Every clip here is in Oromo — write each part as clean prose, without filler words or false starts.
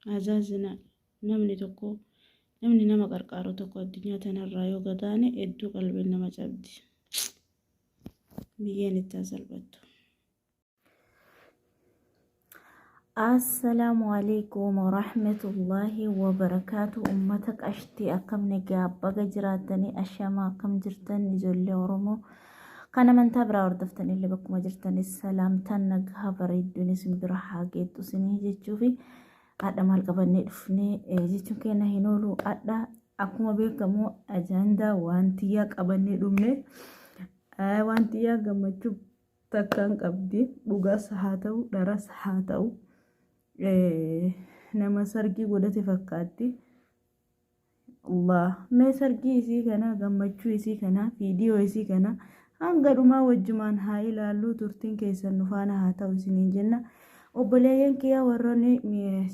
Azaazina namni tokko namni nama qarqaaru tokko addunyaa tanarraa yoo gadaane hedduu qalbiin nama cabdi. Biyyeen itti haa salphattu. Assalaamu alaikum warahmatullaahi wabarakaatu. Ummata qashtii, akkam nagaa, baga jiraattanii? Ashamaa, akkam jirtan ijoollee Oromoo kan amantaa biraa hordoftan illee, bakkuma jirtanis salaamtaan nagaa bareedduun isin bira haa geettu isinii jechuufi hadha maal qabannee dhufnee jechuun keenya hin oolu. Hadha akkuma beekamu ajaandaa waantiyyaa qabannee dhufne. Waantiyyaa gammachuu takkaan qabdi, dhugaas haa ta'u dharas haa ta'u, nama sargii godhate fakkaatti. Allah, mee sargii isii kana, gammachuu isii kana, viidiyoo isii kana hanga dhumaa wajjumaan haa ilaallu. Turtiin keessan nu faana haa ta'u isiniin jenna. Obboleeyyan kiyya, warroonni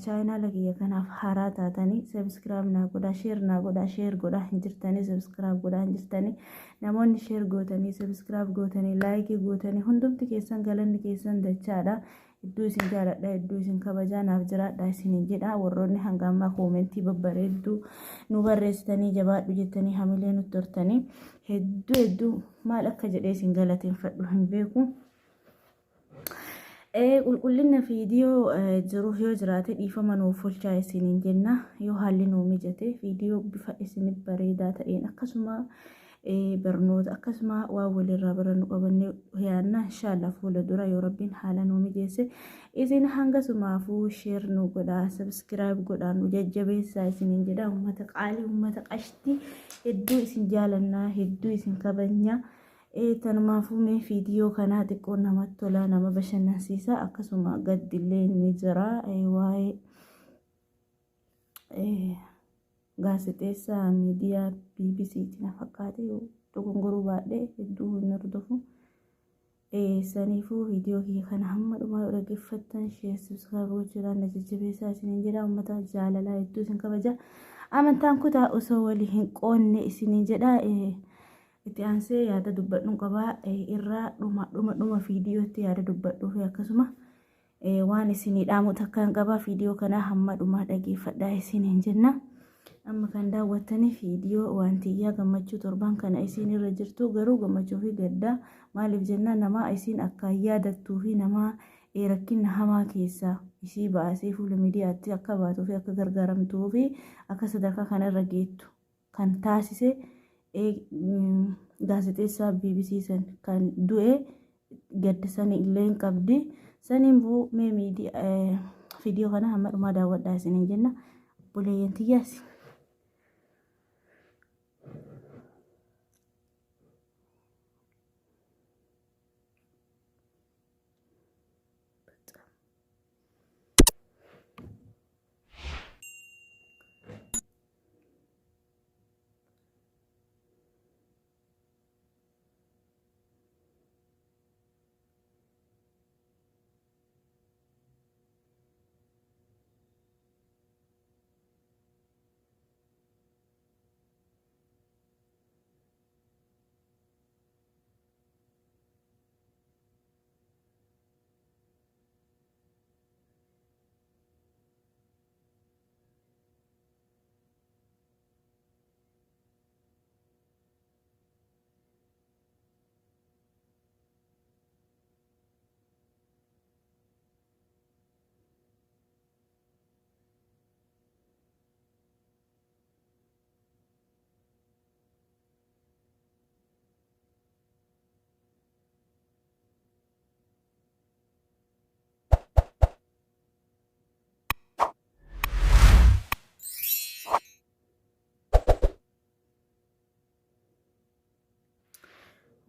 chaayinaala kiyya kanaaf haaraa taatanii, subscribe naa godhaa, share naa godhaa. Share godhaa hin jirtanii, subscribe godhaa hin jirtanii. Namoonni share gootanii, subscribe gootanii, like gootanii, hundumti keessan galanni keessan dachaadha. Hedduu isin jaaladha, hedduu isin kabajaa, naaf jiraadha isiniin jedha. Warroonni hanga ammaa comment babbareedduu nu barreessitanii, jabaadhu jettanii hamilee nutti hortanii, hedduu hedduu maal akka jedhee isin galateeffadhu hin beeku. Qulqullina viidiyoo jiruuf yoo jiraate dhiifama nuuf olchaa isiniin jenna. Yoo haalli nuu mijate viidiyoo bifa isin bareedaa ta'een, akkasuma barnoota, akkasuma waan walirraa barannu qabannee yaanna inshaalla fuula dura, yoo Rabbiin haala nuu mijeesse. Isin hanga sumaafuu share nu godhaa, subscribe godhaa, nu jajjabeessaa isiniin jedha. Ummata qaalii, ummata qashtii, hedduu isin jaalannaa, hedduu isin kabajnaa. Tanumaafuu mee viidiyoo kanaa xiqqoo namatti tola, nama bashannansiisa, akkasuma gaddillee ni jira. Waa'ee gaazexeessaa miidiyaa BBC ti na fakkaate, dogongoruu baadhee, hedduu hin hordofu. Saniifuu viidiyoo kiyya kana hamma dhumaa yoo dhaggeeffattan, share, subscribe gochuudhaan na jajjabeessaa isiniin jedha. Uummata jaalalaa, hedduu isin kabaja. Amantaan kutaa osoo walii hin qoonne isiniin jedha. Itti aansee yaada dubbadhuun qabaa irraa dhuma dhuma dhuma viidiyootti yaada dubbadhuu fi akkasuma waan isinii dhaamu takkaan qabaa. Viidiyoo kana hamma dhumaa dhageeffadhaa isiniin jenna. Amma kan daawwattanii viidiyoo waantiyyaa gammachuu torban kana isiin irra jirtu, garuu gammachuu fi gaddaa. Maaliif jennaan, nama isiin akkaan yaadattuu fi nama rakkina hamaa keessaa isii baasee fuula miidiyaatti akka baatuu fi akka gargaaramtuu fi akka sadarkaa kana irra geettu kan taasise gaazexeessaa BBC san kan du'e gadda sanii illee hin qabdi. Saniin buu mee miidiyaa viidiyoo kana hamma dhumaa daawwadhaa isiniin jenna. Obboleeyyan tiyyaas.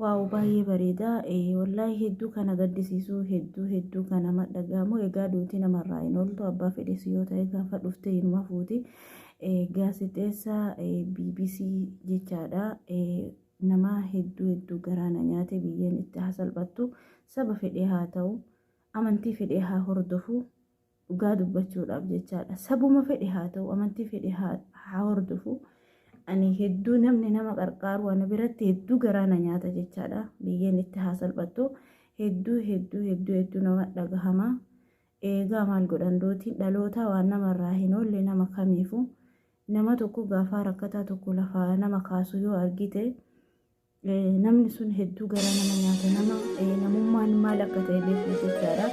Wow, baay'ee bareeda. Wallaahi hedduu kana gaddisiisu, hedduu hedduu kan nama dhaga'amu. Egaa duuti namarraa hin ooltu, abbaa fedhes yoo ta'e gaafa dhufte inuma fuuti. Gaazexeessaa BBC jechaadha. Nama hedduu hedduu garaa na nyaate. Biyyeen itti haa salphattu. Saba fedhee haa ta'u, amantii fedhee haa hordofu, dhugaa dubbachuudhaaf jechaadha. Sabuma fedhe haa ta'u, amantii fedhe haa hordofu. Ani hedduu namni nama qarqaaru ana biratti hedduu garaa na nyaata jechaadha. Biyyeen itti haa salphattu. Hedduu hedduu hedduu hedduu nama dhagahama. Eegaa maal godhan dootiin dhaloota waan namarraa hin oolle nama kamiifu nama tokko gaafaa rakkataa tokko lafaa nama kaasu yoo argite namni sun hedduu garaa nama nyaata nama namummaan maal akka ta'e beekuuf jechaadha.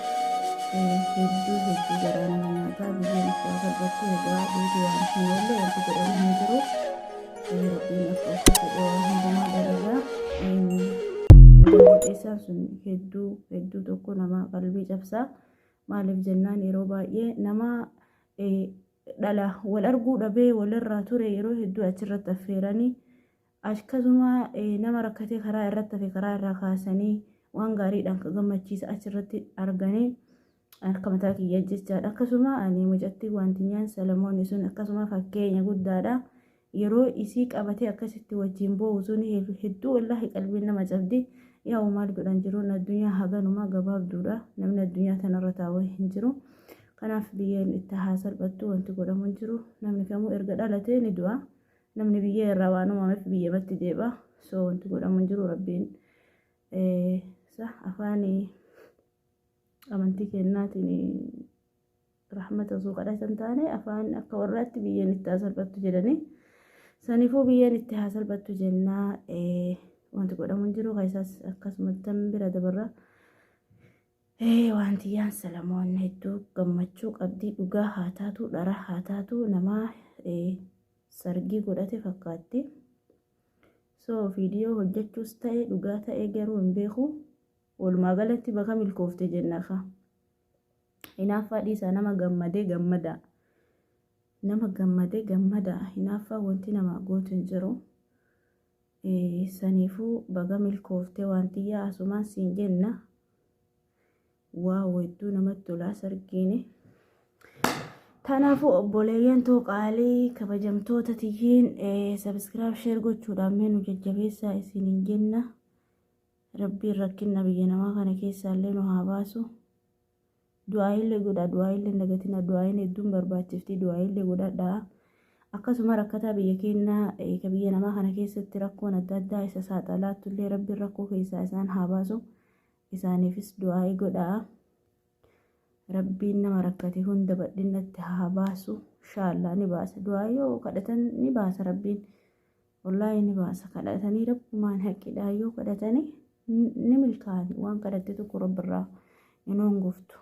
Hedduu hedduu garaa nama nyaata biyyeen itti haa salphattu egaa duuti waan hin oolle wanti godhamu hin jiru. Rabbiin akka ofii fedhe waan hundumaa dalagaa. Gaazexeessaan sun hedduu hedduu tokko nama qalbii cabsaa. Maaliif jennaan yeroo baay'ee nama dhala wal arguu dhabee walirraa ture yeroo hedduu achirratti affeeranii akkasuma nama rakkatee karaa irratti hafe karaa irraa kaasanii waan gaariidhaan ka gammachiisa achirratti arganii akka mataa kiyya jechaadha. Akkasuma ani mucattii Waantinyaan Salamoon sun akkasuma fakkeenya guddaadha. Yeroo isii qabatee akkasitti wajjin boo'u sun hedduu wallaahi qalbiin nama cabdi. Yaa'u maal godhan jiruun addunyaa haganuma gabaabduudha. Namni addunyaa tanarra taa'u hin jiru. Kanaaf biyyeen itti haa salphattu wanti godhamu hin jiru. Namni kamuu erga dhalatee ni du'a. Namni biyyee irraa waan uumameef biyyamatti deebi'a. So wanti godhamu hin jiru rabbiin afaan amantii kennaatiin rahmata osoo kadhatan taane afaan akka warraatti biyyeen itti haa salphattu jedhanii. Saniifuu biyyeen itti haa salphattu jennaa wanti godhamu hin jiru. Keessaas akkasumatti bira dabarra. Waantiyyaan Salamoon hedduu gammachuu qabdi dhugaa haa taatu dhara haa taatu nama sargii godhate fakkaatti. So viidiyoo hojjechuus ta'e dhugaa ta'e garuu hin beeku. Walumaa galatti bakka milkoofte jenna ka. Hinaaffaa dhiisaa nama gammadee gammada. Nama gammadee gammada. Hinaaffaa wanti nama gootu hin jiru. Saniifuu baga milkoofte waantiyyaa asumaan siin jenna. Waaw hedduu namatti tolaa sargiini. Kanaafuu obboleeyyan too qaalii kabajamtoota tiyyiin subscribe share gochuudhaan mee nu jajjabeessaa isiniin jenna. Rabbiin rakkina biyya namaa kana keessaallee nu haa baasu. Du'aayillee godhaa du'aayillee hin dagatina du'aayin hedduun barbaachifti du'aayillee godhadhaa. Akkasuma rakkataa biyya keenyaa ka biyya namaa kana keessatti rakkoon adda addaa isa saaxalaatullee rabbiin rakkoo keessaa isaan haa baasu. Isaaniifis du'aayii godhaa. Rabbiin nama rakkate hunda badhinnatti haa baasu. Inshaallaa ni baasa. Du'aa yoo kadhatan ni baasa rabbiin. Wallaahi ni baasa. Kadhatanii rabbumaan haqidhaa yoo kadhatanii ni milkaa'an. Waan kadhatte tokko rabbirraa hin hongoftu.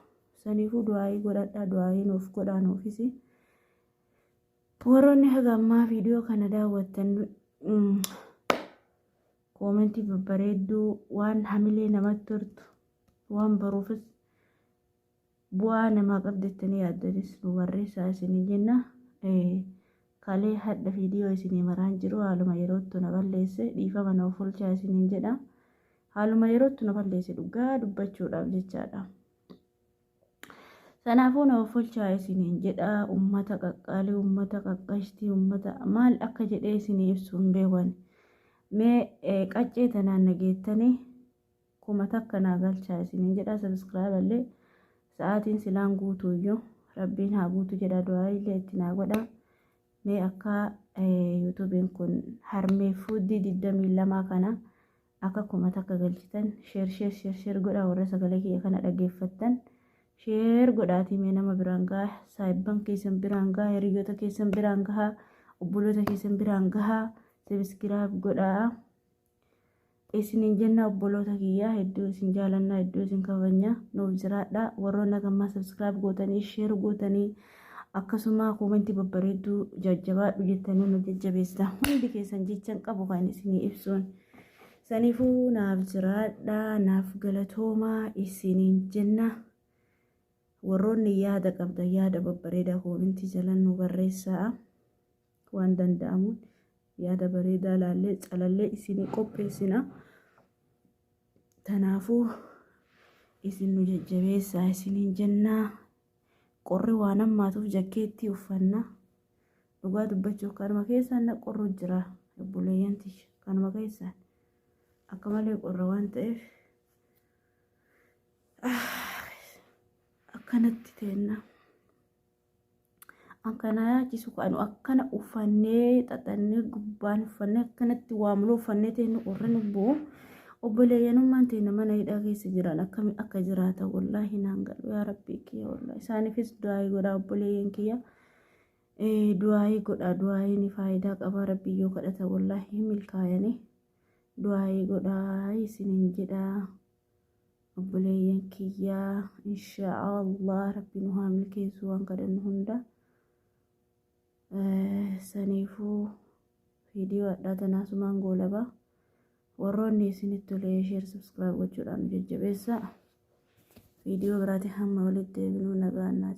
Saniifuu du'aayii godhadhaa du'aayii nuuf godhaa nuufis. Warroonni haga ammaa viidiyoo kana daawwattan koomentii babbareedduu waan hamilee namatti toltu waan baruufis bu'aa namaa qabdettanii yaaddanis nu barreessaa isinii jenna. Kalee hadha viidiyoo isinii maraan jiru haaluma yerootti na balleesse dhiifama na ofolchaa isiniin jedha. Haaluma yerootti na balleesse dhugaa dubbachuudhaaf jechaadha. Sanaafuu na ofolchaa isiniin jedha ummata qaqqaalii ummata qaqqashtii ummata maal akka jedhee isinii ibsu hin beekan. Mee qaccee tanaan nageettanii 1000 naa galchaa isiniin jedha subscribe illee sa'aatiin silaan guutuuyyuu rabbiin haa guutu jedha du'aa illee itti naa godha. Mee akka yuutuubiin kun harmee fuuddii 22 kana akka 1000 galchitan share share share share godhaa warra sagalee kiyya kana dhaggeeffattan share godhaatii mee nama biraan gahaa saayibban keessan biraan gahaa hiriyoota keessan biraan gahaa obboloota keessan biraan gahaa subscribe godhaa. Isiniin jenna obboloota kiyyaa hedduu isin jaalannaa hedduu isin kabajna nuuf jiraadha warroonni hagammaa subscribe gootanii share gootanii akkasuma koomentii babbareedduu jajjabaadhu jettanii nu jajjabeessitan hundi keessan jechan qabu kan isinii ibsuun saniifuu naaf jiraadha naaf galatoomaa isiniin jenna warroonni yaada qabdan yaada babbareedaa koomentii jalan nu barreessaa waan danda'amuun yaada bareedaa laallee calallee isinii qopheessina. Tanaafuu isin nu jajjabeessaa isiniin jennaa. Qorri waan hammaatuuf jakkeettii uffanna. Dhugaa dubbachuuf kanuma keessaan na qorru jira obboleeyyan tiyya kanuma keessaan akka malee qorra waan ta'eef akkanatti teenna. Akkana yaachisu kanu akkana uffannee xaxannee gubbaan uffannee akkanatti waa muluu uffannee teennu qorri nu bu'u. Obboleeyyanummaan teenya mana hidhaa keessa jiran akkami akka jiraatan wallaahi naan galu, yaa rabbii kiyya. Wallaahi isaaniifis du'aayii godhaa, obboleeyyan kiyya, du'aayii godhaa. Du'aayiin faayidaa qabaa. Rabbii yoo kadhatan wallaahi milkaayanii. Du'aayii godhaa isiniin jedhaa, obboleeyyan kiyyaa. Inshaa Allah rabbi nu haa milkeessu waan kadhannu hunda. Saniifuu viidiyoo addaa tanaasumaan goolabaa. Warroonni isinitti tolee share, subscribe gochuudhaan nu jajjabeessa. Viidiyoo biraati hamma walitti deebinuu nagaan naa.